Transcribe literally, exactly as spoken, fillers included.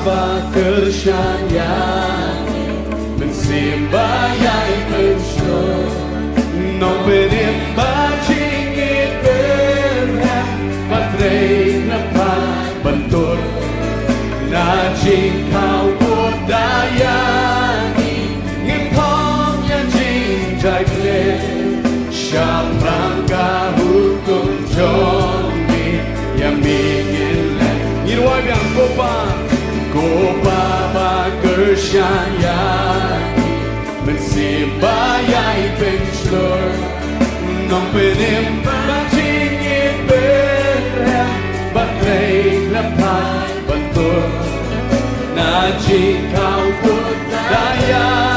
Ba kyrshan ïa ngi, mynsiem ba ïai pynshlur, Nongpynim ba jingïeit pynrem, ba trei na pha ban tur na jingkhaw bud da ïa ngi, ngin phong ïa jingjai khlem shaphrang ka hukum jong mi, ïa mi ngin leh. Ngin wai biang. Ko Pa, ko Pa ba kyrshan ïa ngi, mynsiem ba ïai pynshlur, Nongpynim ba jingïeit pynrem, ba trei na pha ban tur na jingkhaw bud da ïa